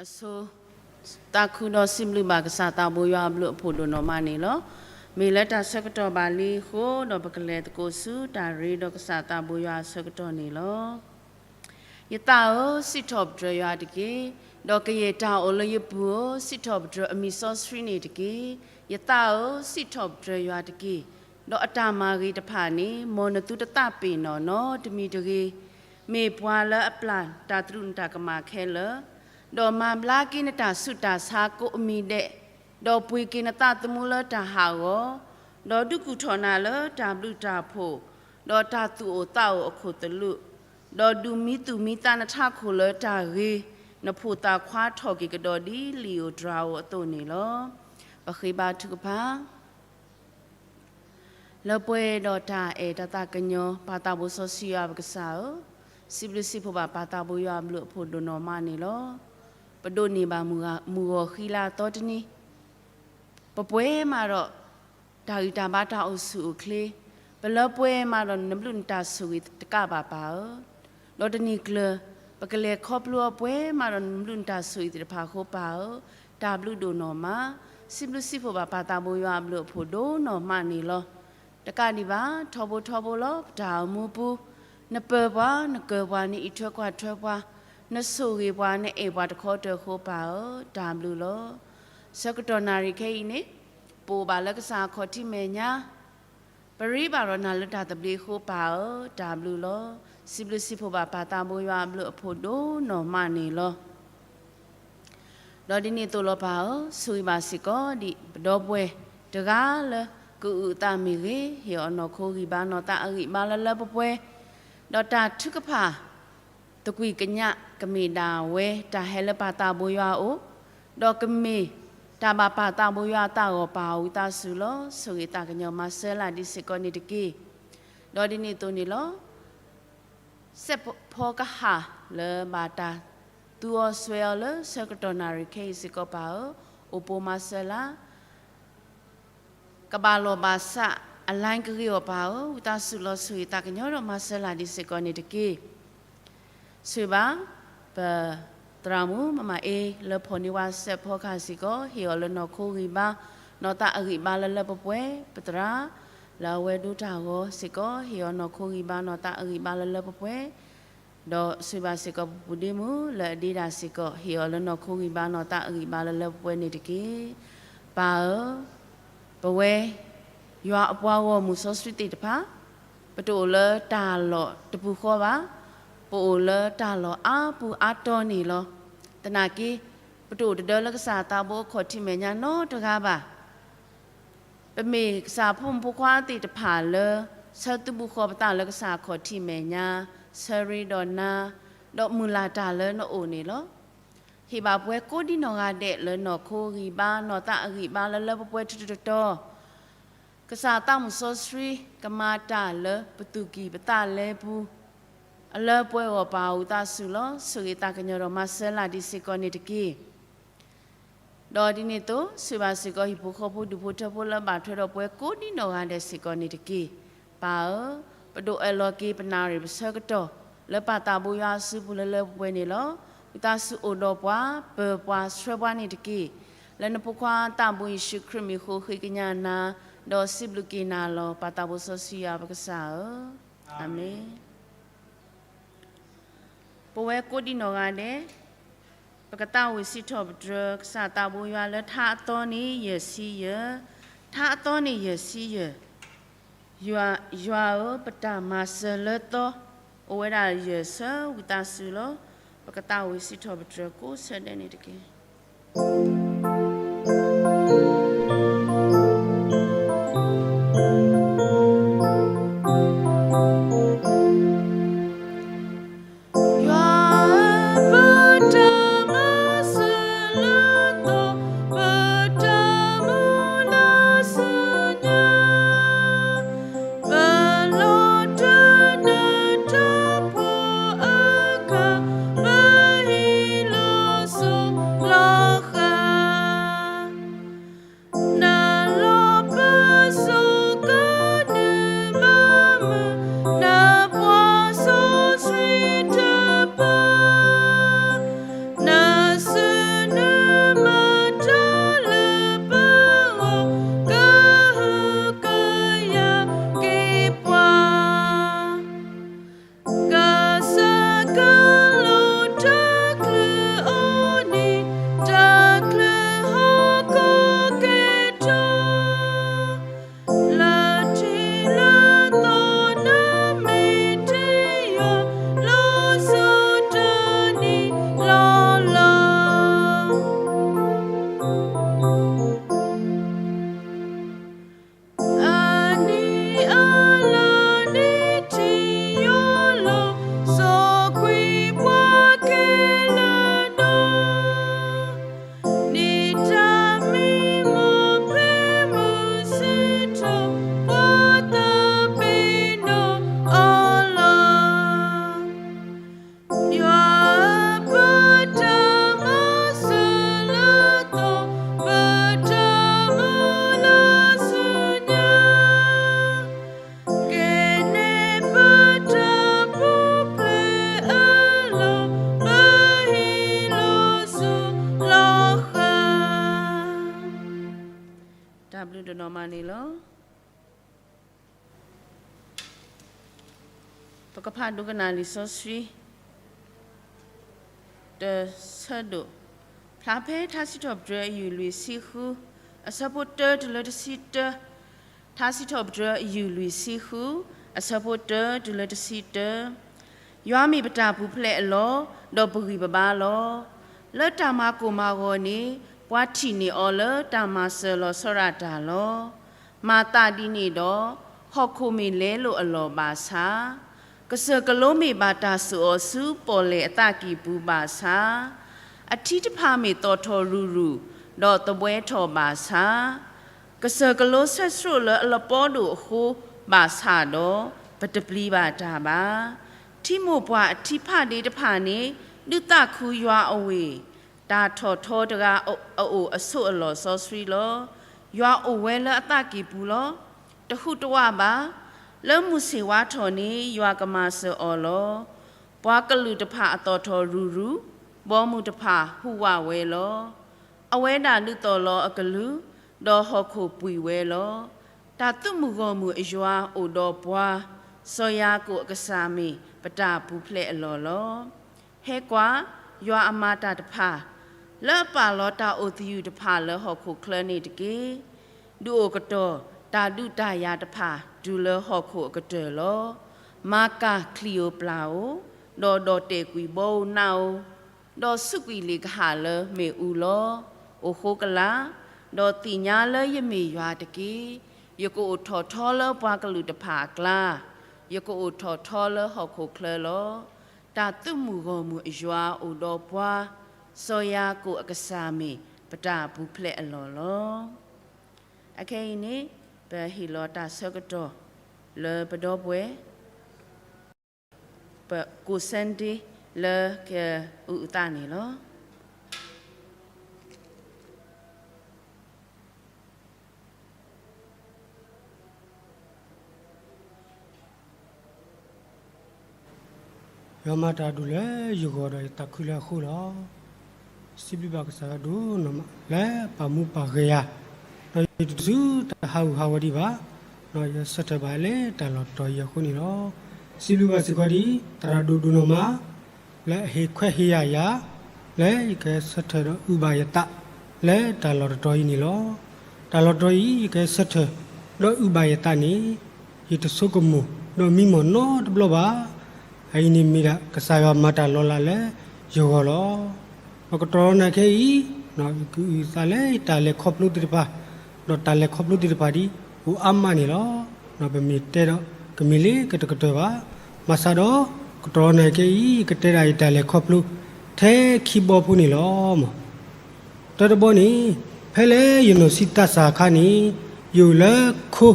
အဆိ သးခုဒီးစံးဘျုးဘၣ်ကစၢ်သးဘိယွၤအဘျုးအဖှိၣ်ဒိၣ်နီၢ်မးန့ၣ်လီၤ. မ့ၢ်လၢတၢ်ဆၢကတီၢ်ဘၣ်လံအဃိ ဒီးပကလဲၤသကိးဆူတၢ်ရ့ဒီးကစၢ်သးဘိယွၤအဆၢကတီၢ်န့ၣ်လီၤ. ယသးဧၢ, စံးထီၣ်ပတြၢၤယွၤတက့ၢ်. ဒီးကယဲၢ်တၢ်အိၣ်လၢယပူၤဧၢ, စံးထီၣ်ပတြၢၤအမံၤစီဆှံန့ၣ်တက့ၢ်. ယသးဧၢ, စံးထီၣ်ပတြၢၤယွၤတက့ၢ်. ဒီးအတၢ်မၤဂ့ၤတဖၣ်န့ၣ် မ်နသုတသးပ့ၤနီၣ်နီတမံၤတဂ့ၤ. မ့ၢ်ပှၤလၢအပျၢ်တၢ်သရူးနတၢ်ကမၣ်ခဲလၢာ်, ဒီးမၤဘျါက့ၤနတၢ်ဆူးတၢ်ဆါကိးအမံၤဒဲး, ဒီးပှ့ၤက့ၤနသးသမူလၢတၢ်ဟးဂီၤ, ဒီးဒုးကူၣ်ထီၣ်နၤလၢတၢ်ဘျုးတၢ်ဖှိၣ်, ဒီးတၢ်သူၣ်အိၣ်သးအိၣ်အခိၣ်သလုး, ဒီးဒုးမံသူၣ်မံသးနထးခိၣ်လၢတၢ်ဂ့ၤ, နဖိသၣ်ခွါထီၣ်က့ၤကဒီးဒ်လံာ်ဧိၤတြၤဧိၤအသိးန့ၣ်လီၤ. ပဃ့ဘါထုကဖၣ်. လၢပှဲၤဒီးတၢ်အဲၣ်တၢ်သးကညီၤ ပၢ်သးဘိစီဆှံယွၤပကစၢ်ဧၢ, စံးဘျုးစံးဖှိၣ်ဘၣ်ပၢ်သးဘိယွၤအဘျုးအဖှိၣ်ဒိၣ်နီၢ်မးန့ၣ်လီၤ. ပဒိးန့ၢ်ဘၣ်မုၢ်ဂီၤဃံလၤအသီတနံၤ, ပပှဲၤမးဒီး တၢ်ဂံၢ်တၢ်ဘါတၢ်အိၣ်ဆူၣ်အိၣ်ချ့, ပလၢပှဲၤမးဒီးနဘျုးနတၢ်ဆိၣ်ဂ့ၤတကးဘၣ်ပၢ်ဧၢ, ဒီးတနံၤကျၢၤ ပကလဲၤခီဖျိအီၤပှဲၤမးဒီးနဘျုးနတၢ်ဆိၣ်ဂ့ၤသ့ၣ်တဖၣ်အဃိပၢ်ဧၢ, တၢ်ဘျုးဒိၣ်နီၢ်မး, စံးဘျုးစံးဖှိၣ်ဘၣ်ပၢ်သးဘိယွၤအဘျုးအဖှိၣ်ဒိၣ်နီၢ်မးန့ၣ်လီၤ. တကးဒံးဘၣ် ထီဘိထီဘိလီၤ ပတၢ်အိၣ်မူပူၤ, နပၢၤပှၤ နကၢၤပှၤ နအံးထွဲကွၢ်ထွဲပှၤ, နဆိၣ်ဂ့ၤပှၤ နအဲၣ်ပှၤတခီတၢၤအဃိပၢ်ဧၢ, တၢ်ဘျုးလီၤ. ဆၢကတီၢ်နၣ်ရံၣ်ခဲအံၤန့ၣ် ပအိၣ်ဘၣ်လၢကစၢ်အခီၣ်ထံးမဲာ်ညါ ပရ့ဘၣ်ဒီးနၤလၢတၢ်သဘျ့အဃိပၢ်ဧၢ, တၢ်ဘျုးလီၤ. စံးဘျုးစံးဖှိၣ်ဘၣ်ပၢ်သးဘိယွၤအဘျုးအဖှိၣ်ဒိၣ်နီၢ်မးန့ၣ်လီၤ. ဒီးဒ်န့ၣ်အသိးလီၤပၢ်ဧၢ, ဆိၣ်ဂ့ၤဘၣ်စ့ၢ်ကီး ဒ်ပဒီပုၢ်ဝဲၢ်တဂၤလၢ ကအုၣ်အသးမ့ၢ်ဂ့ၤ, ဟ့ၣ်အီၤနီၢ်ခိဂံၢ်ဘါနီၢ်သးအဂံၢ်ဘါလၢလၢပှဲၤပှဲၤ, ဒီးတၢ်ထုကဖၣ် သကွံာ်ကညး ကမ့ၢ်ဒၣ်ဝဲတၢ်ဟဲလၢပၢ်သးဘိယွၤအအိၣ်, ဒီးကမ့ၢ်တၢ်ဘၣ်ပၢ်သးဘိယွၤအသးဂီၤပၢ်ဧၢ, ဝံသးစူၤလီၤ ဆိၣ်ဂ့ၤသးကညီၤမၤစၢၤလၢ်ဒံးစ့ၢ်ကီးန့ၣ်တက့ၢ်. ဒီးဒ်န့ၣ်အသိးန့ၣ်လီၤ. စဲးဖီကဟၣ်လၢဘၣ်တၢ်သူအီၤစွဲအီၤလၢဆၢကတီၢ်နၣ်ရံၣ်ခဲအံၤစ့ၢ်ကီးပၢ်ဧၢ, အိၣ်ပိၤမၤစၢၤလၢ် ကဘၣ်လီၢ်ဘၣ်စး အလဲကဂ့ၤအီၤပၢ်ဧၢ, ဝံသးစူၤလီၤ ဆိၣ်ဂ့ၤသးကညီၤဒီးမၤစၢၤလၢ်ဒံးစ့ၢ်ကီးန့ၣ်တက့ၢ်. ဆိၣ်ဂ့ၤဘၣ် ပသရၣ်မုၣ်မမၤအ့ လၢဖီၣ်န့ၢ်ဝဲစဲးဖီကဟၣ်စ့ၢ်ကီး, ဟ့ၣ်အီၤလၢနီၢ်ခိဂံၢ်ဘါ နီၢ်သးအဂံၢ်ဘါလၢလၢပှဲၤပှဲၤ, ပသရၣ် လၢအဝဲဒိတၢ်ဂီၤစ့ၢ်ကီး, ဟ့ၣ်အီၤနီၢ်ခိဂံၢ်ဘါ နီၢ်သးအဂံၢ်ဘါလၢလၢပှဲၤပှဲၤ, ဒီးဆိၣ်ဂ့ၤဘၣ်စ့ၢ်ကီးပပူၤဒ့မုၣ် လၢအဒ့ဒၣ်စ့ၢ်ကီး, ဟ့ၣ်အီၤလၢနီၢ်ခိဂံၢ်ဘါ နီၢ်သးအဂံၢ်ဘါလၢလၢပှဲၤပှဲၤန့ၣ်တက့ၢ်. ပၢ်ဧၢ, ပဝဲ ယွၤအပှၤဂီၢ်မုၢ်စီဆှံသ့ၣ်တဖၣ်, ပတအိၣ်လၢတၢ်လီၢ်တပူၤဃီဘၣ်, ပအိၣ်လၢတၢ်လီၢ်အါပူၤအါတီၤန့ၣ်လီၤ. သနာ်က့ ပတအိၣ်တဒၢလၢကစၢ်သးဘိအခီၣ်ထံးမဲာ်ညါနီတဂၤဘၣ်. ပမ့ၢ်ကစၢ်ဖိမုၣ်ဖိခွါသ့ၣ်တဖၣ်လၢ ဆၢသုးဘူးဃီၤပသးလၢကစၢ်အခီၣ်ထံးမဲာ်ညါ, ဆၢရ့ဒီးနၤ, ဒီးမုၢ်လၢ်တၢ်လၢနအိၣ်န့ၣ်လီၤ. ဟ့ၣ်ဘၣ်ပဝဲကိးဒံနီၢ်ဂၤဒဲးလၢနီၢ်ခိဂံၢ်ဘါ နီၢ်သးအဂံၢ်ဘါလၢလၢပှဲၤပှဲၤထီထီတီတီ, ကစၢ်သးမုၣ်စီဆှံ ကမၤတၢ်လၢပသူၣ်ကံၢ်ပသးလဲပူၤ, အလၢပှဲၤဂီၢ်ပၢ်ဧၢ ဝံသးစူၤလီၤ ဆိၣ်ဂ့ၤသးကညီၤဒီးမၤစၢၤလၢ်ဒံးစ့ၢ်ကီးန့ၣ်တက့ၢ်. ဒီးဒ်န့ၣ်အသိး ဆိၣ်ဂ့ၤဘၣ်စ့ၢ်ကီးဟံၣ်ဖိဃီဖိဒူၣ်ဖိထၢဖိလၢဘၣ်ထွဲဒီးပဝဲကိးဒံနီၢ်ဂၤဒဲးစ့ၢ်ကီးန့ၣ်တက့ၢ်. ပၢ်ဧၢ, ပဒိးအၢၣ်လီၤက့ၤပနၣ်ရံၣ်ပဆၢကတီၢ် လၢပၢ်သးဘိယွၤအစုပူၤလၢလၢပှဲၤပှဲၤန့ၣ်လီၤ. ဝံသးစူၤအိၣ်ဒီးပှၤ, ပၢၤပှၤဆှၢပှၤန့ၣ်တက့ၢ်. လၢနဖိခွါသးဘိယ့ၣ်ၡူးခရံာ်မံၤဃိဃ့ကညးနၤ, ဒီးစံးဘျုးက့ၤနၤလီၤ ပၢ်သးဘိစီဆှံယွၤပကစၢ်ဧၢ. အၤမ့ၣ်. ပဝဲကိးဒံနီၢ်ဂၤဒဲး ပကသးဝံၣ်စံးထီၣ်ပတြၢၤ ကစၢ်သးဘိယွၤလၢထါအသီန့ၣ်ယဲၢ်ဆံယဲၢ်, ထါအသီန့ၣ်ယဲၢ်ဆံယဲၢ်, ယွၤဧၢ ပတၢ်မၤစၢၤလၢသီ, အိၣ်ဝဲဒၣ်ယဲၢ်ဆၢ ဝံသးစူၤလီၤ. ပကသးဝံၣ်စံးထီၣ်ပတြၢၤကိးဆၢဒဲးန့ၣ်တက့ၢ်. န့ၣ်လီၤ. ပကဖးဒိကနၣ်လံာ်စီဆှံ တဆၢဒိၣ်, ဖျါဖဲထါစံးထီၣ်ပတြၢၤအယုၢ်လွံၢ်ဆံဃု, အဆၢဖိတၢတုၤလၢတဆံတၢ, ထါစံးထီၣ်ပတြၢၤအယုၢ်လွံၢ်ဆံဃု, အဆၢဖိတၢတုၤလၢတဆံတၢ. ယွၤမ့ၢ်ပတၢ်ပူၤဖျဲးအလီၢ်, ဒီးပဂံၢ်ပဘါလီၤ. လၢတၢ်မၤကိၢ်မၤဂီၤန့ၣ်, ပှၤထံၣ်န့ၢ်အီၤလၢတၢ်မၤစၢၤလီၤဆီဒၣ်တၢ်လီၤ. မၤသးဒ်န့ၣ်ဒီး, ဟီၣ်ခိၣ်မ့ၢ်လဲလိာ်အလီၢ်ဘၣ်ဆၣ်, ကစၢၢ်ကလိမ့ၢ်ဘၣ်တၢ်စိာ်အီၤဆူပီၣ်လဲၣ်အသးကံၢ်ပူၤဘၣ်ဆၣ်, အထံတဖၣ်မ့ၢ်သီၣ်ထီၣ်ရူၤရူၤ, ဒီးသဘှဲထီၣ်ဘၣ်ဆၣ်, ကစၢၢ်ကလိဆဲးဆှိးလၢအလပီဒိၣ်အဃိဘၣ်ဆၣ်ဒီး, ပတပျံၤဘၣ်တၢ်ဘၣ်. ထံမိၢ်ပှၢ်အထံဖးဒ့တဖၣ်န့ၣ်, ဒုးသးခုယွၤအဝ့ၢ်, တၢ်ထီၣ်ထီတဂၤအအိၣ်အဆိးအလီၢ်စီဆှံလီၤ. ယွၤအိၣ်ဝဲလၢအသးကံၢ်ပူၤလီၤ. တဟူးတဝးဘၣ်. လၢမုၢ်ဆ့ၣ်ဝါထီၣ်န့ၣ် ယွၤကမၤစၢၤအီၤလီၤ. ပှၤကလုာ်တဖၣ်အသီၣ်ထီၣ်ရူၤရူၤ, ဘီမုၢ်တဖၣ်ဟူးဝးဝဲလီၤ. အဝဲဒၣ်ဒုးသီၣ်လီၤအကလုၢ်, ဒီးဟီၣ်ခိၣ်ပှံၤဝဲလီၤ. တၢ်သုးမုၢ်ဂီၢ်မုၢ်အယွၤအိၣ်ဒီးပှၤ, စီၤယၤကိာ်အကစၢ်မ့ၢ်ပတၢ်ပူၤဖျဲးအလီၢ်လီၤ. ဟဲကွၢ်, ယွၤအမၤတၢ်တဖၣ်, လၢအပာ်လီၤတၢ်အိၣ်သယုၢ်တဖၣ်လၢဟီၣ်ခိၣ်ချၢန့ၣ်တက့ၢ်. ဒုးအိၣ်ကတီၢ်တၢ်ဒုးတၢ်ယၤတဖၣ်တုၤလၢဟီၣ်ခိၣ်အကတၢၢ်လီၤ. မၤကၢ်ချံၣ်ဧိၤပျၢ်ဧိၤ, ဒီးဒီၣ်တဲာ်ကွံာ်ဘီဧိၤနးဧိၤ, ဒီးစူးကွံာ်လံာ်ကဟၣ်လၢမ့ၣ်အူလီၤ. အိၣ်ဃိကလာ်, ဒီးသ့ၣ်ညါလၢယမ့ၢ်ယွၤတက့ၢ်. ယကအိၣ်ထီၣ်ထီလၢပှၤကလုာ်တဖၣ်အကျါ, ယကအိၣ်ထီၣ်ထီလၢဟီၣ်ခိၣ်ချၢလီၤ. တၢ်သုးမုၢ်ဂီၢ်မုၢ်အယွၤအိၣ်ဒီးပှၤ, စီၤယၤကိာ်အကစၢ်မ့ၢ်ပတၢ်ပူၤဖျဲးအလီၢ်လီၤ. အခဲအံၤန့ၣ်, ပဟ့ၣ်လီၤတၢ်ဆၢကတီၢ်လၢပဒီပုၢ်ဝဲၢ် ပကိး Sunday လၢကအုၣ်အသးန့ၣ်လီၤ. ယွၤမၤတၢ်ဒိၣ်လၢယဂီၢ်ဒီးယသးခုလၢအဃိလီၤ. စံးဘျုးဘၣ်ကစၢ်ယွၤဒိၣ်နီၢ်မး လၢပာ်မူပာ်ဂဲၤယၤ, ဒီးယတတုၤဆူတၢ်ဟးဂူာ်ဟးဂီၤဒံးဘၣ်, ဒီးယဆၢထၢၣ်ဘၣ်လၢတၢ်လီၢ်တတီၤအံၤအဃိန့ၣ်လီၤ. စံးဘျုးဘၣ်စ့ၢ်ကီးဒ် သရၣ်ဒိၣ်ဒိၣ်နီၢ်မး လၢအဟ့ၣ်ခွဲးဟ့ၣ်ယာ်ယၤ, လၢယကဆၢထၢၣ်ဒီးအုၣ်ဘၣ်ယသး လၢတၢ်လီၢ်တတီၤအံၤန့ၣ်လီၤ. တၢ်လီၢ်တတီၤအံၤ ယကဆၢထၢၣ်ဒီးအုၣ်ဘၣ်ယသးန့ၣ်, ယတဆိကမိၣ်ဒီးမံမီၢ်နီတဘျီဘၣ်. အအံၤန့ၣ်မ့ၢ်ဒၣ်ကစၢ်ယွၤမၤတၢ်လီၤလးလၢယဂီၢ်လီၤ. ဒီးကတီၢ်လီၤနၤခဲအံၤ, ယကအုၣ်သးလၢယတၢ်လဲၤခီဖျိသ့ၣ်တဖၣ်, ဒီးတၢ်လဲၤခီဖျိသ့ၣ်တဖၣ်ဒ်အိၣ်အါမးန့ၣ်လီၤ. ဒီးပမ့ၢ်တဲဒီးကမ့ၢ်လၢကတကတၢၢ်ဘၣ်. ဘၣ်ဆၣ်ဒီး ကတီၢ်လီၤနၤခဲအံၤ ယကတဲဒၣ်ယတၢ်လဲၤခီဖျိ ထဲခံဘီဖိန့ၣ်လီၤ. တၢတဘီန့ၣ်, ဖဲလၢယနီၢ်ဆံးသးစၢ်အခါန့ၣ်, ယအိၣ်လၢခိ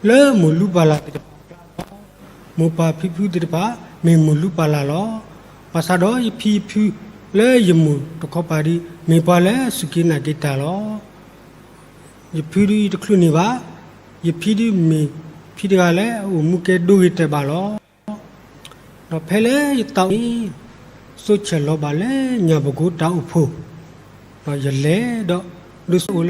လၢမိၢ်လူပၢ်လၢ်သ့ၣ်တဖၣ်အကျါလီၤ. မိၢ်ပၢ်ဖံဖုသ့ၣ်တဖၣ် မ့ၢ်မိၢ်လူပၢ်လၢ်လီၤ. ဘၣ်ဆၣ်ဒီးယဖံယဖုလၢယမိၢ်တခီပၤဒီး မ့ၢ်ပှၤလၢအစူၢ်က့ၤနာ်က့ၤတၢ်လီၤ. ယဖုဒုးတချုးန့ၢ်ဘၣ်, ယဖံဒုးမ့ၢ်ဖံတဂၤလၢအအိၣ်မူကဲဒိဂ့ၤတဲာ်ဘၣ်လီၤ. ဒီးဖဲလၢယသးအိၣ်န့ၣ်, စိးဆဲးလီၤဘၣ်လၢညၣ်ပကိးတၢ်အိၣ်ဖှိၣ်, ဒီးယလဲၤဒီးဒိးဆိအိၣ်လၢ